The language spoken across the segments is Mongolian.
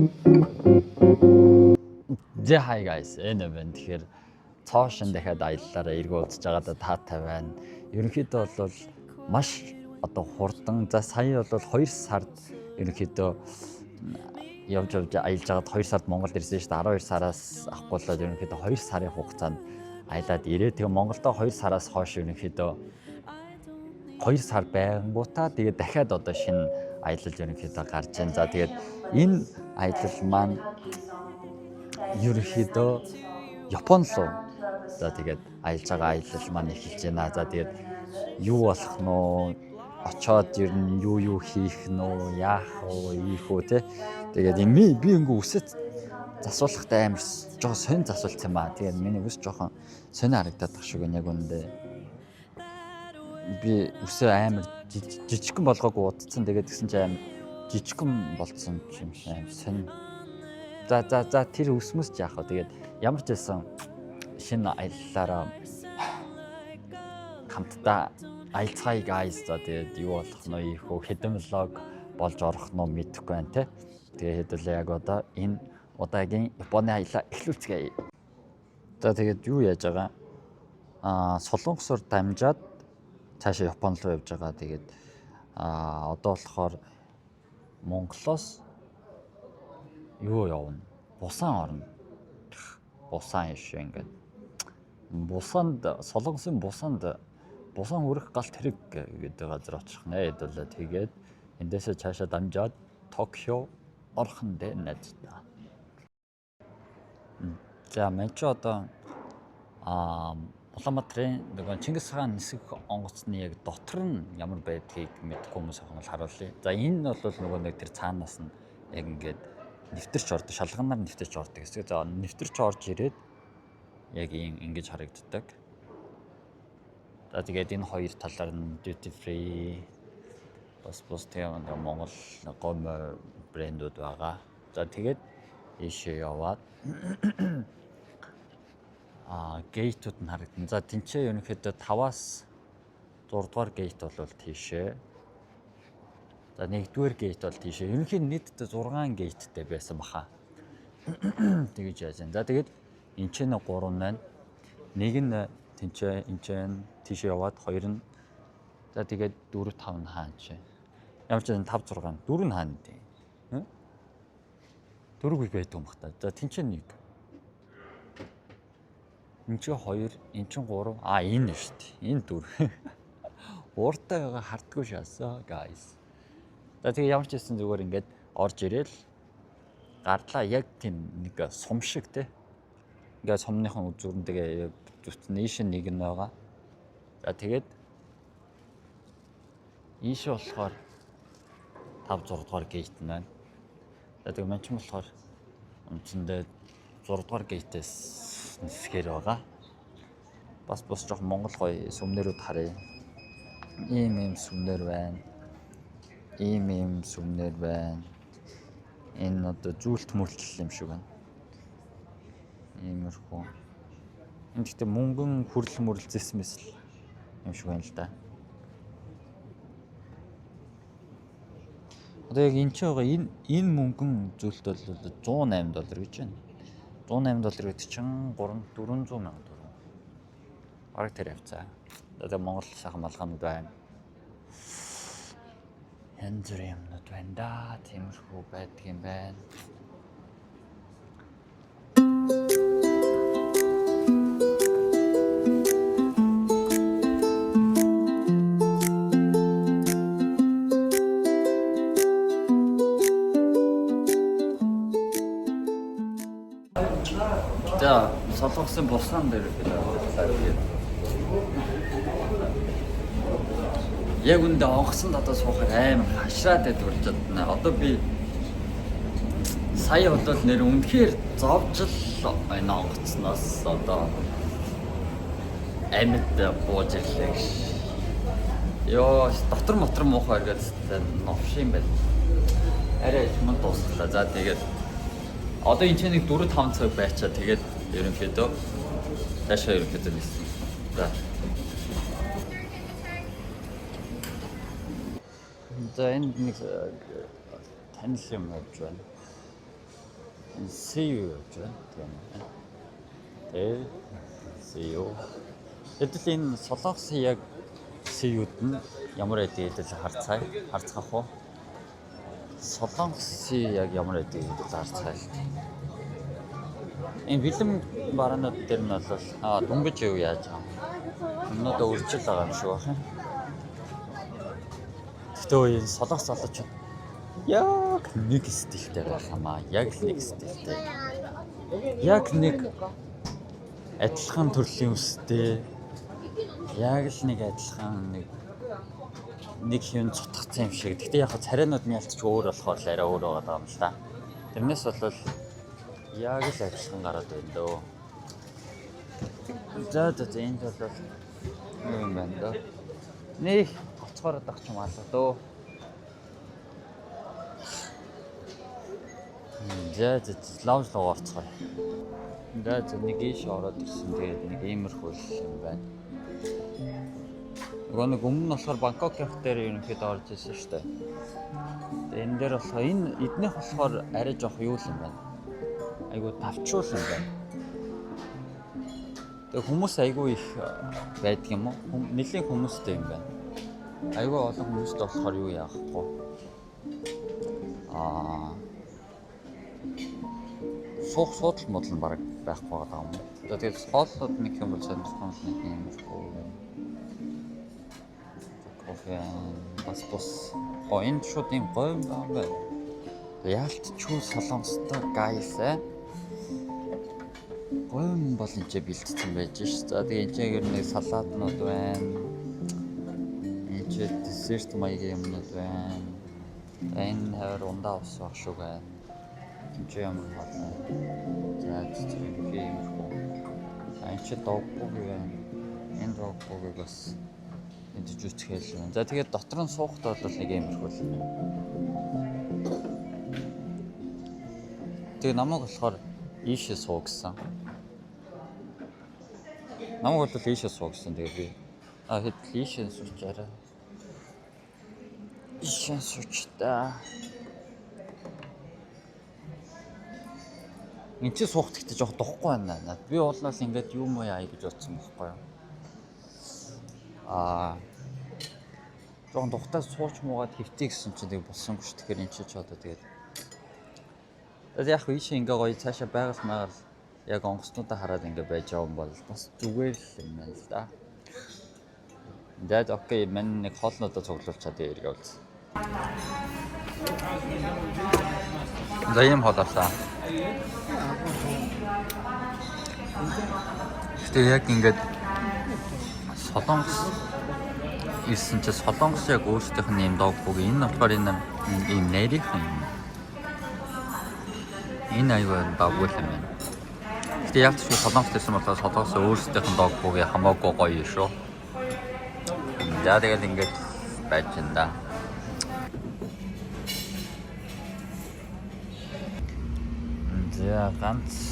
За, hi guys, энэ байна. Тэгэхээр цоо шин дахиад аяллаараа эргүү уулзж байгаадаа таатай байна. Ерөнхийдөө бол маш одоо хурдан, за сая бол 2 сард ерөнхийдөө явж явж аялж байгаад 2 сард Монголд ирсэн шүү дээ. 12 сараас авахгүйлээд ерөнхийдөө 2 сарын хугацаанд аялаад ирээ. Тэгээ Монголдо 2 сараас хойш ерөнхийдөө 2 сар байнгутаа тэгээ дахиад одоо шинэ аялал ерөнхийдөө гарч байна. За, тэгээд энэ аялал маань ерөнхийдөө Япон руу, за, тэгээд аялж байгаа аялал маань эхэлж байна. За, тэгээд юу болох нь уу? Очоод ер нь юу юу хийх нь үү? Яах вэ? Ийх үү те. Тэгээд энэ би ингээ үсэт засуулахтай амар жоохон сонь засуулсан юм аа. Тэгээд миний үс жоохон сонь харагдаад тах шиг байна яг үнэндээ. Би үсээ амар жижигхэн болгоогүй удцсан. Тэгээд тэгсэн чинь амар жижигхэн болцсон юм шиг амар сонь. За за за, тэр үсмэс яах вэ? Тэгээд ямар ч байсан шинэ аяллаараа хамтдаа аялцгаая, guys. За, тэгээд юу болох нь вэ? Их хэдэн vlog болж орох нь мэдэхгүй байна те. Тэгээд хэдүүлээ яг одоо энэ удаагийн Японы аялаа эхлүүлцгээе. За, тэгээд юу яаж байгаа? Солонгосоор дамжаад цаашаа Япон руу явж байгаа. Тэгээд одоо болохоор Монголоос юу явна? Бусан орно. Бусан иш ингээд. Бусанд, Солонгосын Бусанд, Бусан хүрэх галт тэрэг гэдэг газар очих нэ хэдүүлээ. Тэгээд эндээсээ цаашаа дамжаад Токио орох нь дээ, найзтай. За, мань чи одоо Улаанбаатарын нөгөө Чингис хаан нисэх онгоцны яг дотор нь ямар байдгийг мэдэхгүй хүмүүс ахмал харуулъя. За, энэ бол нөгөө нэг тэр цаанаас нь яг ингээд нэвтэрч ордог, шалганаар нэвтэрч ордог гэсэн. За, нэвтэрч орж ирээд яг ийм ингэж харагддаг. За, тэгээд энэ хоёр талаар нь duty free, бас бус тийм Монгол гомо брэндүүд байгаа. За, тэгээд ийшээ яваад gate үүд нь харагдана. За, тэнцээ ерөнхийдөө 5-аас 6 дугаар gate бол тийшээ. За, 1-р gate бол тийшээ. Ерөнхийдөө нийтдээ 6 gate тэй байсан баха. Тэгэж яаж юм. За, тэгээд энэ ч 3 байна. Нэг нь тэнцээ энэ ч тийшээ яваад, хоёр нь, за, тэгээд 4 5 нь хаан чи. Ямар ч 5 6 4 нь хаана тийм. Дөрөв байдаг юм бах та. За, тэнцээ нэг. Энд чинь 2, эн чинь 3. А, энэ шүү дээ. Энэ 4. Ууртай байгаа хардггүй шаасаа, guys. За, тэгээ ямар ч байсан зүгээр ингээд орж ирээл гарлаа, яг тийм нэг сум шиг те. Ингээд сумныхан үзүүрэн тэгээ зүтэн ийш нэг нь байгаа. За, тэгээд ийш болохоор 5 6 дугаар gate нь байна. За, тэгээ мань ч болохоор үндсэндээ 6 дугаар gate ээс нисгээр байгаа. Бас бус жоох Монгол гоё сүмнэрүүд харъя. Ийм ийм сүмнэр байна. Ийм ийм сүмнэр байна. Энэ одоо зүйлт мөртлөл юм шиг байна. Иймэрхүү. Энэ гэхдээ мөнгөн хүрл мөрлөс мэсэл юм шиг байна л да. Одоо яг энэ ч байгаа энэ мөнгөн зүйлт бол 108 доллар гэж байна. 108 доллар гэдэг чинь 3 400 сая төгрөг. Бараг тэр явцаа. Одоо Монгол сайхан малгаанууд байна. Янз бүрийн юмнууд байна да. Тиймэрхүү байдаг юм байна. За, Солонгосын Бусан дээр тэгээд яг үндэ онгоцон дотор суухаар амар хашраад байдаг болж байна. Одоо би сая бол нэр үнэхээр зовжл энэ онгоцноос одоо амьд бууж ирлээ гэж. Йоо, дотор мотор муухай эргээд новш юм байна. Арай юм дуусглаа. За, тэгээд одоо энэ ч нэг 4 5 цаг байчаа, тэгээд ерөнхийдөө цаашаа ерөнхийдөө нисэн. За. За, энд нэг танил юм явж байна. See you гэж байна. Тийм. Тэ. See you. Хэдэл энэ Солонгосын яг see-юуд нь ямар байдгийг хэдэл харцгаая. Харцгаах уу? Солонгосын яг ямар байдгийг хэдэл харцгаая л. Энэ бэлэн бараанууд дээр нь бол дөнгөж юу яаж байгаа юм. Юмнуудаа үржил байгаа юм шиг байна. Гэхдээ энэ солонгос залуучууд яг нэг стилтэй байх юм аа. Яг л нэг стилтэй. Яг нэг адилхан төрлийн үстэй. Яг л нэг адилхан нэг юм цутгацсан юм шиг. Гэхдээ яг царайнууд нь ялцч өөр болохоор л арай өөр байгаа юм л да. Тэрнээс бол яг л адилхан гараад байна дөө. За за энд бол юу юм байна дөө. Нэг гоцгоороо дах юм алга дөө. За за лаунж руу орцгоё. За за нэг ийш ороод ирсэн. Тэгээд нэг иймэрхүү юм байна. Нөгөө нэг өмнө нь болохоор Бангкок явах дээр ерөнхийдөө орж ирсэн шүү дээ. Тэгээд энэ дээр болохоор энэ эднийх болохоор арай жоох юу юм байна. Айгуу тавчуул юм байна. Тэгээ хүмүүс айгүй их байдаг юм уу? Нэлийн хүмүүстэй юм байна. Айгүй олон хүмүүстэй болохоор юу яахгүй. Суух суудал модал нь бараг байхгүй байгаа юм уу? За тэгээд хооллууд нэг юм бол сонирхол нэг юм уу. Кофе бас бус. Оо энэ шууд юм гоё юм байна. Яалтчгүй солонгостой guys гоё юм бол энэ ч бэлтцсэн байж ш. За тэгээ энэ ч ер нь нэг салаатнууд байна. Энэ ч десерт маягийн юмнууд байна. За энэ хавар ундаа ус баг шүү байна. Энэ ч ямар хоол вэ? За ерөнхий юмрхүү. А энэ ч догбуг байна. Энэ догбугийг бас идэж үзэхэл байна. За тэгээд дотор нь суухтаа бол нэг иймэрхүү л юм. Тэгээ намайг болохоор ийшээ суу гэсэн. Намайг бол ийшээ суу гэсэн. Тэгээ би хэдэл ийшээ суучаарай. Ийшээ сууч та. Энд чи суухт гэхдээ жоох духгүй байна над. Би уулнаас ингээд юм уу яа гэж бодсон байхгүй юу? Жохон тухтаа сууч муугаад хөвтий гэсэн чинь тэг болсонгүй ш. Тэгэхээр энэ чи ч одоо тэгээд яг ийшээ ингээ гоё цаашаа байгаль магаал яг онгоцнуудаа хараад ингээ байж байгаа юм бол бас зүгээр л юм байна л да. Тэгээд окей, мань нэг хоолнуудаа цуглуулчаад эргээ уулз. За ийм хоол авлаа. Гэтэ яг ингээд Солонгос ирсэн чинь Солонгос яг өөрсдийнх нь ийм догбуг. Энэ болохоор энэ ийм нарийнхан юм. Энэ аюу даггүй юм байна. Гэтэ яг ч Солонгос ирсэн болохоор Солонгос өөрсдийнх нь догбуг хамаагүй гоё шүү. За тэгэл ингээд байж энэ да. За ганц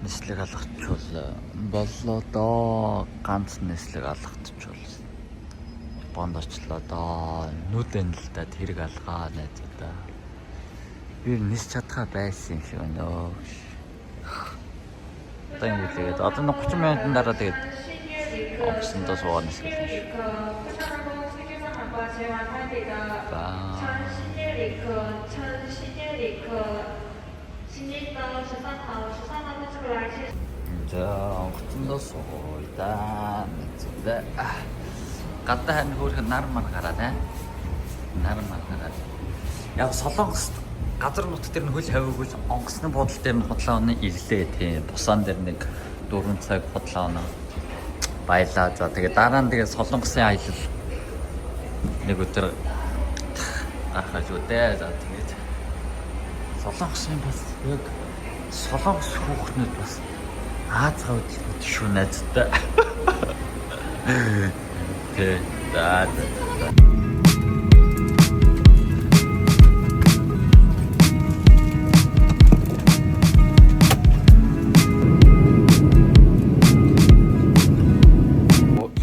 нислэг алгачвал боллоо доо. Ганц нислэг алгачвал Японд очлоо доо. Нүдэн л да тэрэг алгаа найзуудаа. Би нисч чадхаа байсан юм шиг байна өө. Одоо юм үлээгээд одоо 30 минутын дараа тэгээд онгоцондоо суугаад нисгэл юм шиг. За. За онгоцондоо сууя да. Найзуудаа. Гадаа харин хөөрхөн нар мар гараад аа. Нар мар гараад. Яг Солонгост газар нутг дээр нь хөл хавигүй л онгоцны буудал дээр нь худлаа оноо ирлээ тийм. Бусан дээр нэг 4 цаг худлаа оноо баялаа. За тэгээ дараа нь тэгээ Солонгосын аялал нэг өдөр гарах шүү дээ. За тэгээд Солонгосын бас яг Солонгос хүүхнүүд бас Аз гавдлууд шүү найзтай. Тэ. За.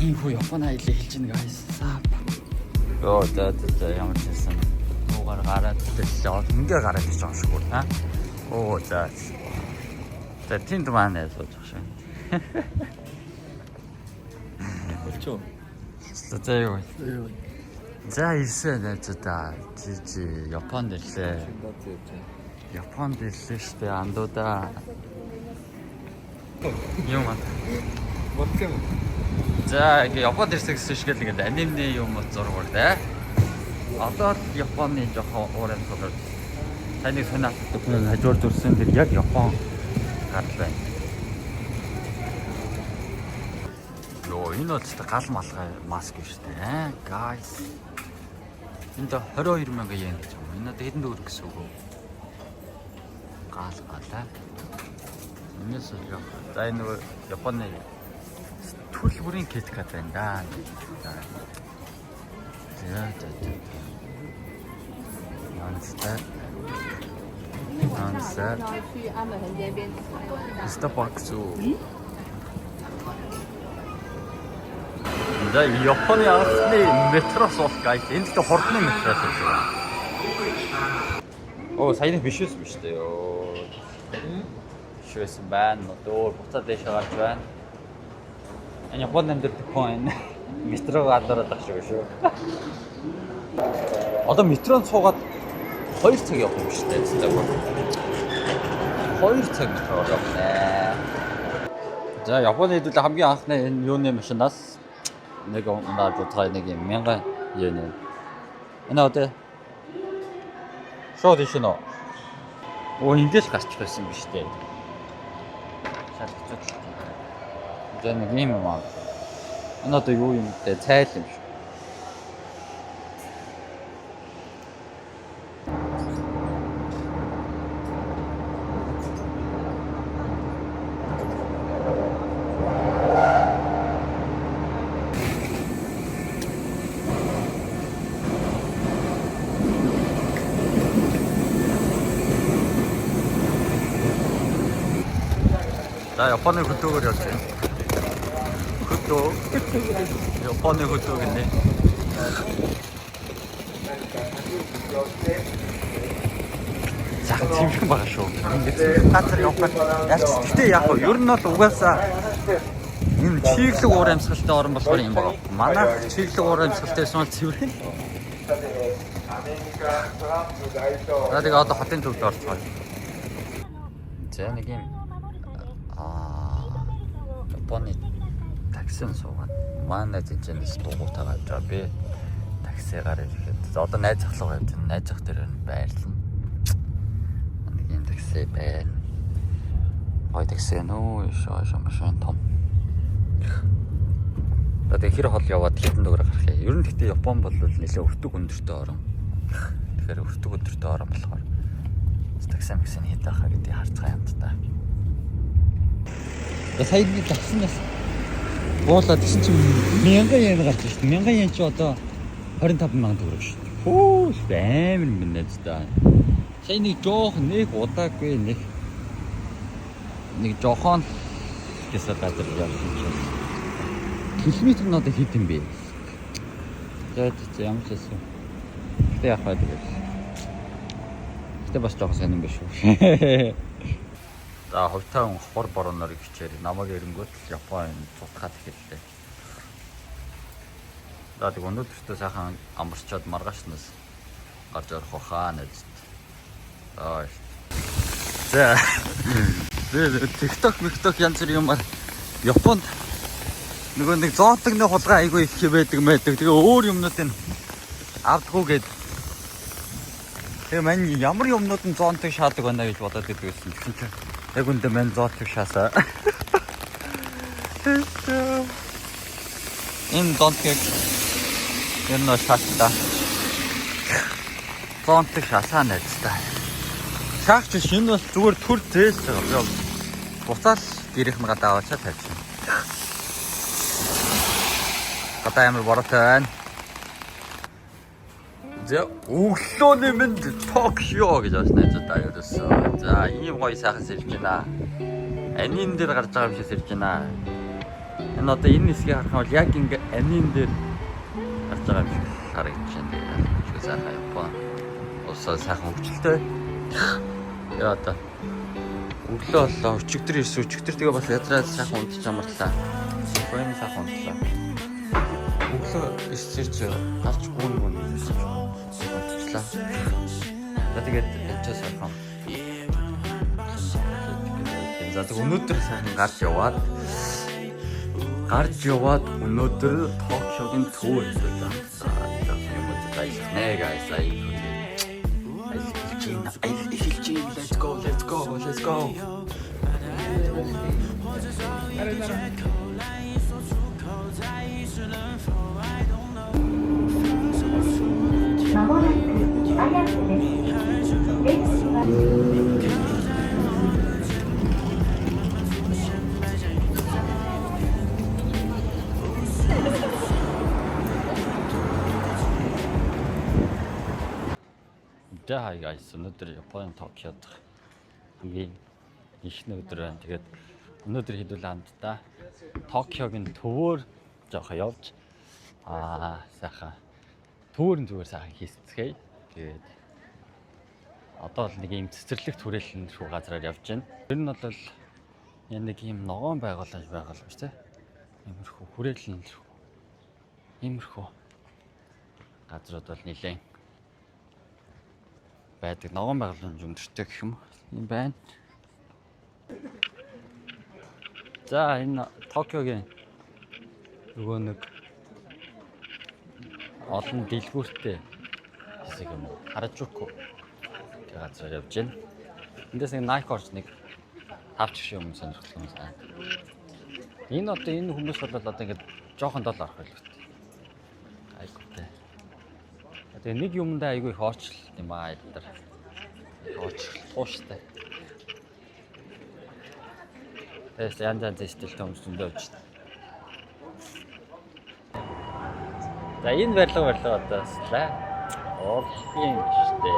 Энэ хүү Японы аяллаа хэлж байна guys. Сап. Йоо за за ямар ч байсан. Нуугаар гараад тэл. ирлээ. Ингээ гараад ирж байгаа юм шиг үү та? Оо за. За тэнд маань сууж байгаа шиг. Болчихоо. За юу. За ирсэн найзуудаа. Жижи Японд ирлээ. Японд ирлээ штэ андуудаа. Юм аа. Бодсон юм. За ингээ Японд ирсэн гэсэн шиг л ингээ анимны юм зураг те. Одоо л Японы жоохон уур амьсгал таны сонио алддаг хүн хажуур зүрсэн тэр яг Япон гарал байна. Йоо, энэ бол ч гал малгай маск биш үү? Guys. Энд 22 мянган йен гэж юм. Энэ одоо хэдэн төгрөг гэсэн үг вэ? Гал галаа. Энэс л яа. За энэ нөгөө Японы төрөл бүрийн KitKat байна да. За за за. Янзтай. Янзтай. 去阿美横街边 Starbucks үү? За Японы анхны метро суулт guys. Энэ дэхэ хурдны метро суулт шүү. Оо, саяны биш байсан биш үү? Йоо. Биш байсан байна. Одоо буцаад дээшээ гарч байна. Энэ Японд амьдардаг хүн энэ метрог алдараад ах шиг шүү. Одоо метронд суугаад 2 цаг явах юм шүү дээ. Зөв. 2 цаг метроор явна. За Японы хэдүүлээ хамгийн анхны энэ юуны машинаас нэг унаад бодгой нэг юм 1000 йен. Энэ одоо шууд иш нөө. Оо эндээс гарчих байсан биш үү? Шалгацаад. За нэг юм юм аа. Энэ одоо юу юм бэ? Цайл юм шүү. За Японы хөдөөгөр явж байна. Хөдөө. Японы хөдөө гэнэ. Сайхан цэвэрхэн байгаа шүү. Ингээд цэвэрхэн газар явах яаж ч гэхдээ яг нь ер нь бол угаасаа энэ чиглэг уур амьсгалтай орн болохоор юм байна. Манайх чиглэг уур амьсгалтай байсан бол цэвэрхэн. За тэгээ одоо хотын төвд орцгоё. За нэг юм Японы таксинд суугаад манай зэнчэнэс дугуйтаа гарч байгаа. Би таксигаар ирэхэд за одоо найз ах руу явж байна. Найз ах дээр нь байрлана. Нэг юм такси байна. Гой такси нөө шоо машин том. За тэгээ хэр хол яваад хэдэн төгрөг гарах юм. Ер нь гэхдээ Япон бол нэлээ өртөг өндөртэй орон. Тэгэхээр өртөг өндөртэй орон болохоор такси максин хэд байхаа гэдгийг харцгаа юм та. Сая нэг таксинаас буулаад тэгсэн чинь 1000 йен гарч ирсэн. 1000 йен чи одоо 25 мянган төгрөг шүү дээ. Хөө амар юм байна л да. Сая нэг жоох нэг удаагүй нэг жоохон гэсэн газар явсан чинь километр нь одоо хэд юм бэ? За за ямар ч байсан. Гэтэ яах вэ тэгэл. Гэтэ бас жоохон сонирн биш үү? За хувьтай хүн хор бороноор хичээр намайг эрэнгүүт л Япон зутгаад эхэллээ. За тэг өнөөдөртөө сайхан амарчаад маргаашнаас гарч орох хаа найзд. Аа. За. TikTok, TikTok янз бүр юмар Японд нөгөө нэг зоотогны хулгай айгүй их байдаг мэдэг. Тэгээ өөр юмнуудыг авдггүй гээд. Тэгээ мань ямар юмнууд нь зоонтог шаадаг байна гэж бодоод байдаг байсан. Тэгсэн чинь яг үндэ мань зоотог шаасаа. Энэ зонтгийг ер нь шаалтаа. Зонтог шаасаа найзтай. Шаагч биш энэ бол зүгээр төр зээлж байгаа. Би буцаал гэрийнх нь гадаа аваачаа тавьчихна. Гадаа амар бороотой байна. За өглөөний мэнд Токио гэж бас найзуудаа ерөөсөө. За ийм гоё сайхан сэрж байна. Анин дээр гарч байгаа юм шиг сэрж байна. Энэ одоо энэ хэсгийг харах юм бол яг ингээ анин дээр гарч байгаа юм шиг харагдаж байна. Тэгээд сайхан Япон улс Сайхан хөвчлөлтэй. Яа одоо өглөө боллоо. Өчигдөр ирсэн. Өчигдөр тэгээ бас ядраад сайхан унтж амарлаа. Баян сайхан унтлаа. Өглөө ирсэрч гарч гүн гүн гэсэн чинь унтчлаа. За тэгээд энэ ч сайхан. За тэг өнөөдөр сайхан гарч яваад өнөөдөр Токиогийн төвөр хэвлээ. За юм уу аялах нэ guys аялах. Аялах эхэлж байна. Аялах эхэлж байна. Let's go, let's go, let's go. まもなく綾瀬です。出口は За hi guys, өнөөдөр Японы Токиод хамгийн ихний өдөр байна. Тэгээд өнөөдөр хэдүүлээ хамтдаа Токиогийн төвөөр жоохоо явж сайхан төвөөр нь зүгээр сайхан хийсцгээе. Тэгээд одоо бол нэг ийм цэцэрлэг түрээлэн шүү газраар явж байна. Тэр нь бол яг нэг ийм ногоон байгууллага байгуулж тий. Иймэрхүү хүрээлэн шүү. Иймэрхүү газрууд бол нэлээд байдаг. Ногоон байгууламж өндөртэй гэх юм. Юм байна. За энэ Токиогийн нөгөө нэг олон дэлгүүртэй хэсэг юм уу? Харажуку гэх газар явж байна. Эндээс нэг Nike орж нэг тавч гişүү юм сонирхолтой юм байна. Энэ одоо энэ хүмүүс бол одоо ингээд жоохон дол орох байлгүй. Айгуутай. Тэгээ нэг юмдаа айгүй их оочлолт юм аа энэ дэр. Оочлолт тууштай. Тэгээс янз янз стилтэй хүмүүс зөндөө явж байна. За энэ барилга одоо слаа. Урлагийн штэ.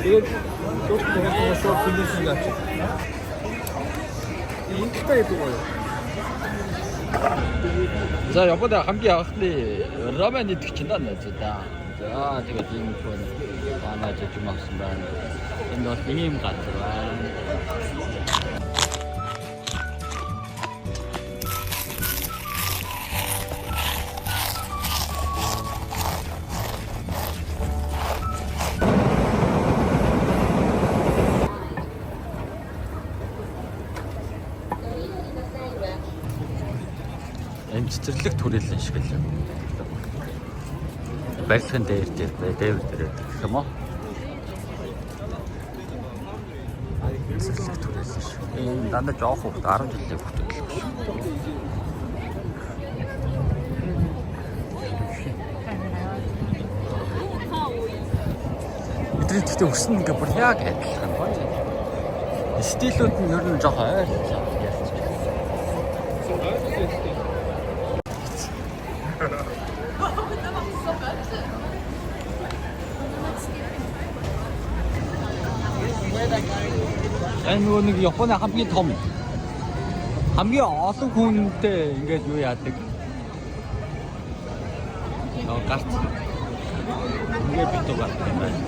Тэгээд 조금 내가 김민수 같이. 인기가 예쁘고요. За Японд хамгийн анхны рамен идэх чинь даа за. За тэгээд ийм хүн манай жижиг авсан байна. Энд бол ийм газар байна. Энэ цэцэрлэг түрээлэн шиг л юм. Барилгын дээр дээр дээвэр дээр гэх юм уу? Цэцэрлэг түрээлэн шиг. Энэ дандаа жоох хүүхд 10 жилийн хүүхдүүд л биш. Бидний гэхдээ өсөн ингээ бүр яг адилхан байна. Стилүүд нь ер нь жоох ойролцоо ялцчих. Энэ нөгөө нэг Японы хамгийн том хамгийн олон хүнтэй ингээд юу яадаг. Нөгөө гарц. Ингээд битүү гарт юм байна.